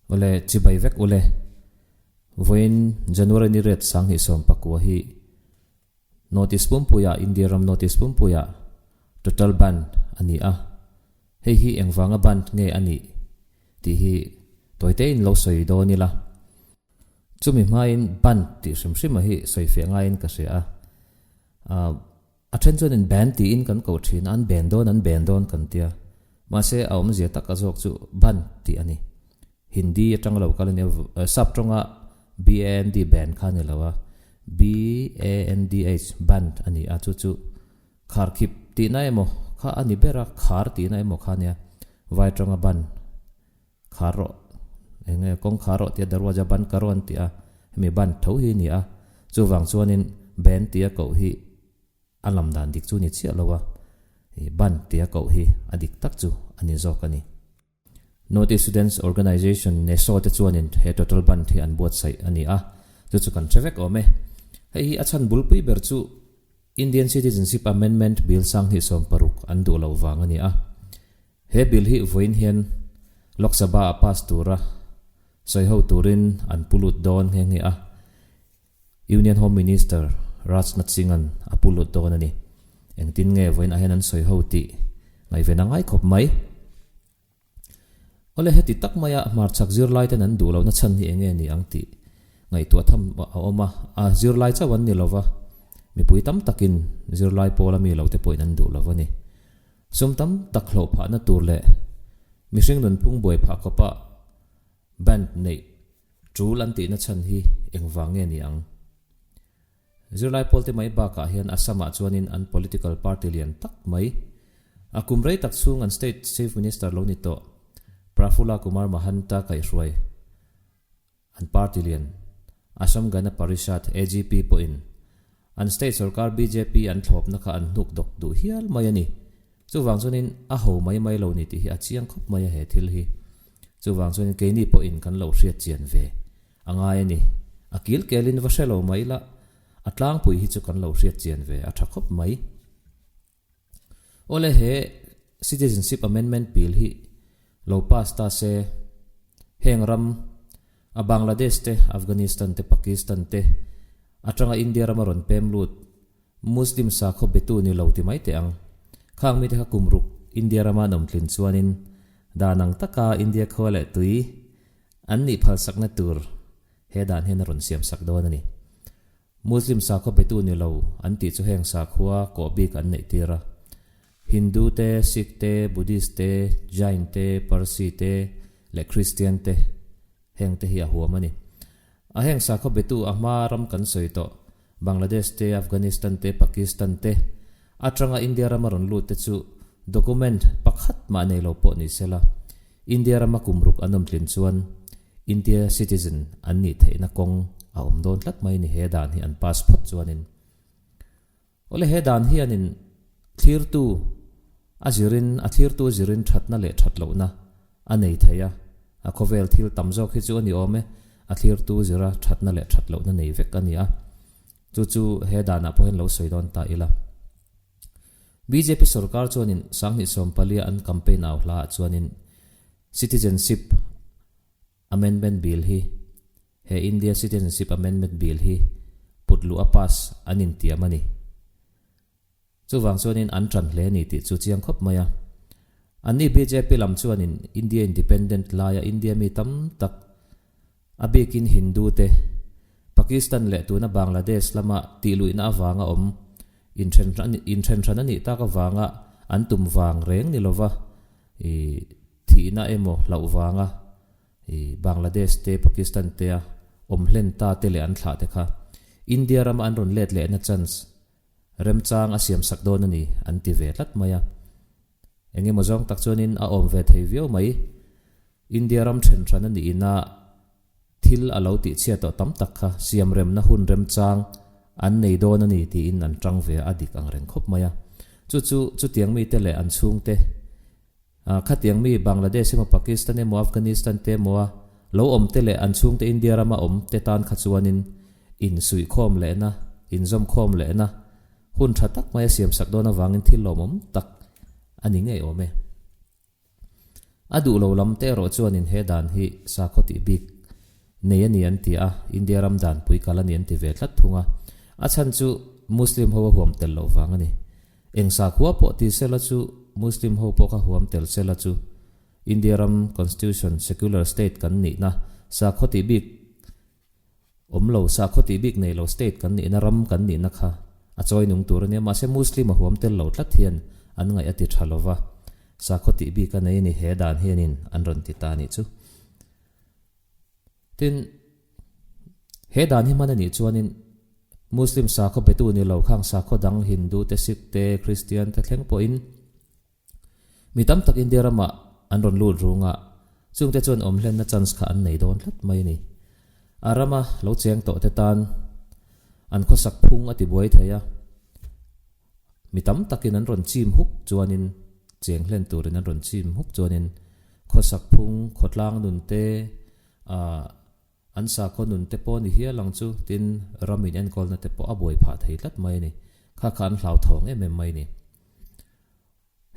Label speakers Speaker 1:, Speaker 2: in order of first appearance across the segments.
Speaker 1: Awle, chibai vek ule. Vawiin January ni riat 2019 hi Notice pumpuiah, India ram notice pumpuiah total ban a ni a. Hei hi engvanga ban nge a nih tih hi tawitein lo sawi dawn ila. Chumi hmain ban tih hrim hrima hi sawi fiah ngaiin ka hria a. A then chuanin ban tiin kan ko thin a, an ben dawn an ben dawn kan tia. Mahse a awmzia tak a zawk chu ban tih a ni. Hindi atang lo kal a nia, sap tawnga BAND ban kha a ni lo a, BANDH band a ni a, chu chu kharkhip tihna emaw kha a ni ber a, khar tihna emaw kha a nia, vai tawnga ban khar rawh eng nge kawng khar rawh tia darwaja ban ka rawn tih a, hemi ban tho hi a ni a, chuvang chuanin ban tia koh hi A lam dan dik chu ni chiah lo a, i ban tia koh hi a dik tak chu a ni zawk a ni. North East Students Organisation, NESO, te chuanin he total bandh hi an buatsaih a ni a, chu chu kan hre vek awm e. Hei hi a chhan bulpui ber chu Indian Citizenship Amendment Bill 2016 an duh loh vang a ni a. He bill hi vawiin hian Lok Sabha a pass tura sawiho turin an pu lut dawn nghe nghe a. Union Home Minister Rajnath Singh-a'n a pu lut dawn a ni. Engtin nge vawiin ah hian an sawi ho tih ngaihven a ngai khawp mai. Awle heti tak maia hmarchhak zirlai ten an duh lohna chhan hi enge ni ang tih ngaihtuah tham a awm a, a zirlai chauh an ni lova, mipui tam takin zirlai pawla mi lo te pawhin an duh lo a ni. Sum tam tak hlawh phahna tur leh mihring nunphung buai phah khawpa band neih Tul an tihna chhan hi engvang nge ni ang? Zirlai pawlte mai bakah hian Assam-ah chuanin an political party lian tak mai, a kum rei tak chhung an state chief minister lo ni tawh Prafulla Kumar Mahanta kaihhruai an party lian Assam Gana Parishad, AGP, pawhin an state sorkar bjp an thlawpna kha an hnuk dawk duh hial mai a ni. Chuvang chuanin a ho mai mai lo ni tih hi a chiang khawp mai a he thil hi. Chuvang chuanin keini pawhin kan lo hriat chian ve a ngai a ni. A kil kelin va hre lo mai la, a tlangpui hi chu kan lo hriat chian ve a tha khawp mai. Awle he Citizenship Amendment Bill hi lo pass ta se, heng ram a Bangladesh te, Afghanistan te, Pakistan te atanga India rama rawn pem lut Muslim sakhaw betu ni lo ti mai teh ang. Khang mite kha kum ruk India rama an awm tlin chuanin dan ang taka India khua leh tui an nih phalsakna tur he dan hian a rawn siam sak dawn a ni. Muslim sakhaw betu ni lo an tih chu heng sakhua kawh bik an neih tir a. Hindu te, Sikh te, Buddhist te, Jain te, Parsi te leh Christian te heng te hi a huam a ni. A heng sakhaw betu a hma ram kan sawi tawh Bangladesh te, Afghanistan te, Pakistan te atanga India rama rawn lut te chu document pakhat mah nei lo pawh ni sela, India rama kum ruk an awm tlin chuan India citizen an nih theihna kawng a awm dawn tlat mai ni he dan hi an pass phawt chuanin. Awle he dan hianin thlirtu a zirin a thlirtu zirin thatna leh that lohna a nei thei a, a khawvel thil tam zawk hi chu a ni awm e, a thlirtu zira thatna leh that lohna nei vek a ni a, chu chu he danah pawh hian lo sawi dawn ta ila. Bjp sorkar chuanin 2014 an campaign au hlaah chuanin citizenship Amendment Bill hi he India Citizenship Amendment Bill hi put luh a pass an intiam a ni. Chuvang chuanin an tan hle a ni tih chu chiang khawp mai a. Anni bjp lam chuanin India Independent laia India mi tam tak a bikin Hindu te Pakistan leh tuna Bangladesh lama tihluihna avanga awm inthen hran a nih tak avanga an tum vang reng ni lova i Thihna emaw hlauh vanga i Bangladesh te Pakistan te a awm hlen ta te leh an thlah te kha India rama an rawn let lehna chance remchang a siam sak dawn a ni an ti ve tlat mai a. Eng emaw zawng tak chuanin a awm ve thei viau mai. India ram then hran a nih ina thil a lo tih chhiat tawh tam tak kha siam remna hun remchang an nei dawn a ni tiin an tang ve a, a dik ang reng khawp mai a. Chu chu chutiang mite leh an chhungte Khatiang mi Bangladesh emaw Pakistan emaw Afghanistan te emaw a lo awm te leh an chhungte India rama awm te tan kha chuanin insuihkhawm lehna, inzawmkhawm lehna hun tha tak mai a siamsak dawn avangin thil lawmawm tak a ni ngei awm e. A duh lo lam te erawh chuanin he dan hi sakhaw tih bik nei a ni an ti a, India ram danpui kal a ni an ti ve tlat thung a. A chhan chu Muslim ho a huam tel loh vang a ni. Eng sakhua pawh ti sela chu Muslim ho pawh kha huam tel sela chu India ram Constitution secular state kan nihna sakhaw tih bik Awm lo, sakhaw tih bik nei lo state kan nihna ram kan nihna kha a chawi nung tur a nia. Mahse Muslim a huam tel lo tlat hian an ngaih a ti tha lo va, sakhaw tih bik a nei a ni he dan hianin an rawn ti ta a nih chu. Tin, he dan hi hman a nih chuanin Muslim sakhaw betu ni lo khang sakhaw dang Hindu te, Sikh te, Christian te thleng pawhin Mi tam tak India ramah an rawn lut rung a, chungte chuan awm hlenna chance kha an nei dawn tlat mai a ni. A rama lo cheng tawh te tan an khawsak phung a ti buai thei a, mi tam takin an rawn chim huk chuanin cheng hlen turin an rawn chim huk chuanin khawsak phung, khawtlang nun te, ah an sakhaw nun te pawh a ni hial ang chu, tin ram in enkawlna te pawh a buai phah thei tlat mai a ni. Kha kha an hlauthawng em em mai a ni.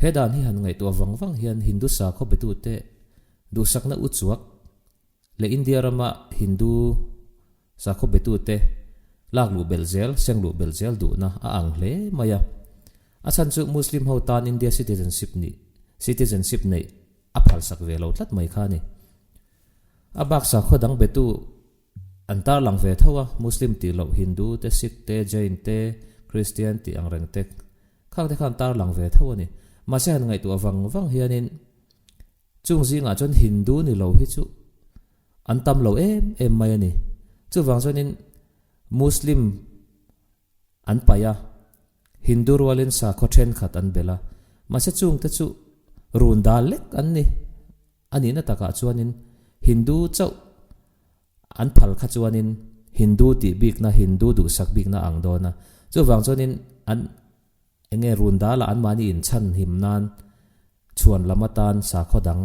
Speaker 1: He dan hi han ngaihtuah vang vang hian Hindu sakhaw betute duhsakna uchuak leh India rama Hindu sakhaw betute lak luh belh zel, seng luh belh zel duhna a ang hle mai a. A chhan chu Muslim ho tan India citizenship nih, citizenship neih a phalsak ve lo tlat mai kha a ni. A bak sakhaw dang betu An tarlang ve tho a, Muslim tih loh Hindu te, Sikh te, Jain te, Christian tih ang reng te khang te khan tarlang ve tho a ni. Mahse han ngaihtuah vang vang hianin chung zingah chuan Hindu ni lo hi chu an tam lo em em mai a ni. Chuvang chuanin Muslim an paih a, Hindu rualin sakhaw thenkhat an belh a, mahse chungte chu run dal lek an ni. A nihna takah chuanin Hindu chauh an phal kha chuanin Hindu tih bikna, Hindu duhsak bikna ang dawn a. Chuvang chuanin an eng nge run dalah anmahni inchhan him nan chhuan lam atan sakhaw dang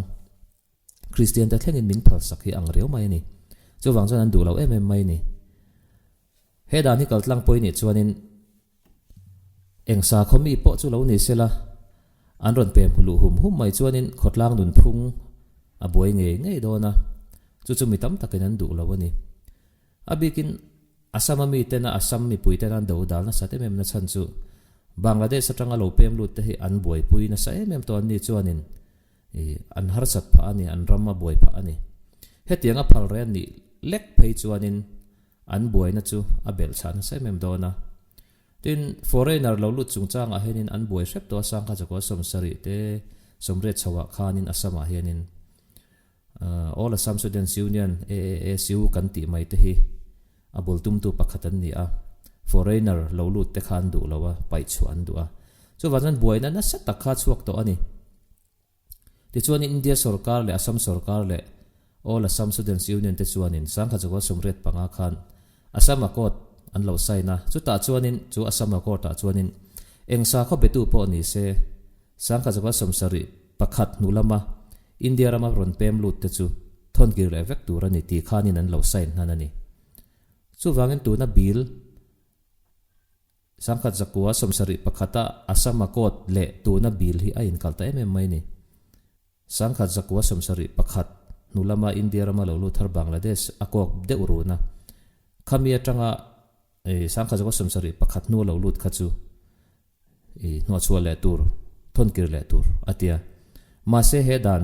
Speaker 1: Kristian te thlengin min phalsak hi ang riau mai a ni. Chuvang chuan an duh lo em em mai a ni. He dan hi kaltlang pawh i nih chuanin eng sakhaw mi pawh chu lo ni sela, an rawn pem luh hum hum mai chuanin khawtlang nunphung a buai ngei ngei dawn a, chu chu mi tam takin an duh lo a ni. A bikin Assam a mitena Assam mipui tena an do dal nasat em em na chhan chu Bangladesh atanga lo pem lut te hi an buaipui nasa em em tawh an ni chuanin an harsat phah a ni, an ram a buai phah a ni. Hetiang a phal reng nih lek phei chuanin An buaina chu a belh chhah nasa em em dawn a. Tin, foreigner lo lut chungchangah hianin an buai hrep tawh a, Sangha Chakua 70 te 80 chhoah khanin Assam-ah hianin All Assam Students Union, AASU, kan tih mai te hi a bul tumtu pakhat an ni a, foreigner lo lut te kha an duh lo a, paih chhuah an duh a. Chuvang chuan buaina nasa tak kha a chhuak tawh a ni. Tichuan India sorkar leh Assam sorkar leh All Assam Students Union te chuanin Sangkha 95 khan Assam Accord an lo sign a, chutah chuanin chu Assam Accord ah chuanin eng sakhaw betu pawh ni se 1971 hnu lama India rama rawn pem lut te chu thawnkir leh vek tur a ni tih khanin an lo sign hnan a ni. Chuvangin tuna bill 1971 a Assam Accord leh tuna bill hi a inkal ta em em mai a ni. 1971 hnu lama India rama lo lut thar Bangladesh a kawk deuh run a, khami atanga 1971 hnu a lo lut kha chu hnuahchhuah leh tur, thawnkir leh tur a ti a. Mahse he dan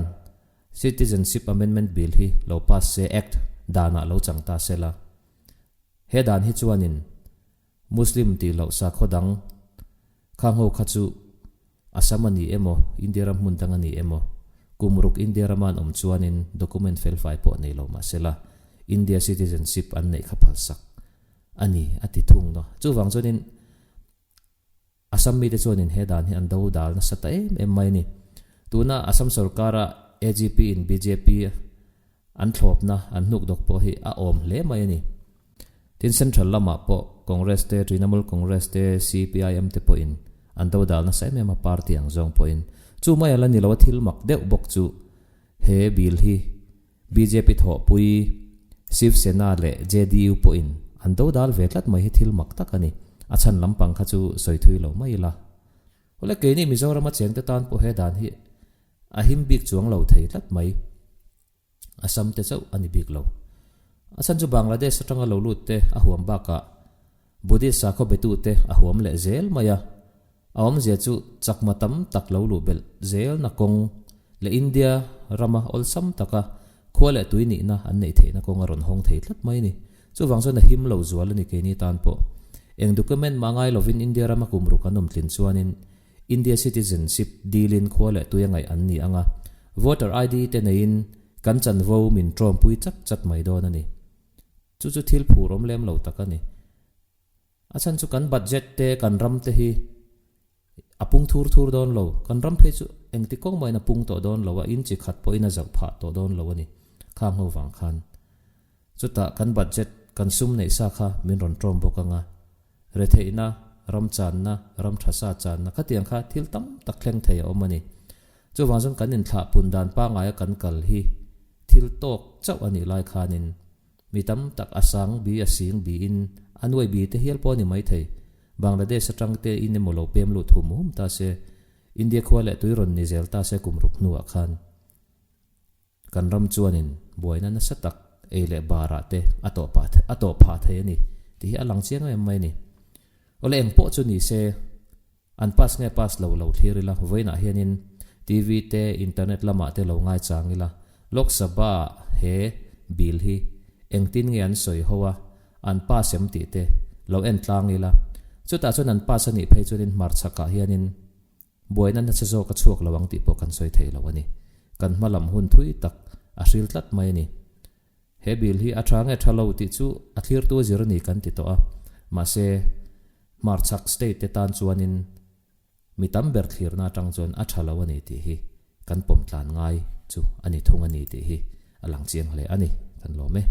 Speaker 1: Citizenship Amendment Bill hi lo pass se Act danah lo chang ta se la, he dan hi chuanin Muslim tih loh sakhaw dang khang ho kha chu Assam a ni emaw, India ram hmun dang a ni emaw, kum ruk India rama an awm chuanin document felfai pawh nei lo mahse la, India citizenship an neih kha phalsak a ni a ti thung no. Chuvang chuanin Assam mite chuanin he dan hi an do dal nasa ta em em mai a ni. Tuna Assam sorkara AGP in bjp an thlawpna an hnuk dawk pawh hi a awm hle mai a ni. Tin Central lamah pawh Congress te, Trinamool Congress te, CPIM te pawhin an do dal nasa em em a party ang zawng pawhin. Chu mai a la ni lo a thil mak deuh bawk chu he bill hi bjp thawhpui Shiv Sena leh JDU pawhin an do dal ve tlat mai hi thil mak tak a ni. A chhan lampang kha chu sawi thui lo mai ila. Awle keini Mizorama chengte tan pawh he dan hi. A him bik chuang lo thei tlat mai. Assam te chauh a ni bik lo. A chhan chu Bangladesh atanga lo lut te a huam bakah Buddhist sakhaw betu te a huam leh zel mai a. A awmzia chu chakma tam tak lo luh belh zelna kawng leh India rama awlsam taka khua leh tui nihna an neih theihna kawng a rawn hawng thei tlat mai a ni. Chuvang chuan a him lo zual a ni keini tan pawh. Eng document mah ngai lovin India rama kum ruk an awm tlin chuanin India citizenship dilin khua leh tui a ngaih an ni ang a, voter ID te neiin kan chanvo min tawmpui chat chat mai dawn a ni. Chu chu thil phur awm lem lo tak a ni. A chhan chu kan budget te kan ram te hi a pung thur thur dawn lo. Kan ram phei chu engti kawng mahin a pung tawh dawn lo a, in chi khat pawhin a zauh phah tawh dawn lo a ni. Khang ho vang khan. Chutah kan budget kan sum neih sa kha min rawn tawm bawk ang a. Retheihna, ram channa, ram tha sa channa khatiang kha thil tam tak thleng thei a awm a ni. Chuvang chuan kan inthlah pun dan pangaia kan kal hi thil tawk chauh a nih lai khanin mi tam tak a sang bi a sing biin a nuai bi te hial pawh a ni maithei. Bangladesh atang te in emaw lo pem lut hum hum ta se, India khua leh tui rawn ni zel ta se kum ruk hnuah khan. Kan ram chuanin buaina nasa tak ei leh barah te a tawh pah a tawh phah thei a ni tih hi a lang chiang em mai a ni. Awle eng pawh chu ni se, an pass nge pass lo lo thlir ila, vawiinah hianin TV te, internet lamah te lo ngaichang ila, Lok Sabha ah he bill hi engtin nge an sawi ho a, an pass em tih te lo en tlang ila, chutah chuan an pass a nih phei chuanin hmarchhakah hianin Buaina nasa zawk a chhuak lo ang tih pawh kan sawi thei lo a ni. Kan hma lam hun thui tak a hril tlat mai a ni. He bill hi a tha nge tha lo tih chu a thlirtu a zir a ni kan ti tawh a. Mahse, hmarchhak state te tan chuanin mi tam ber thlirna atang chuan a tha lo a ni tih hi kan pawm tlan ngai chu a ni thung a ni tih hi a lang chiang hle a ni. Kan lawm e.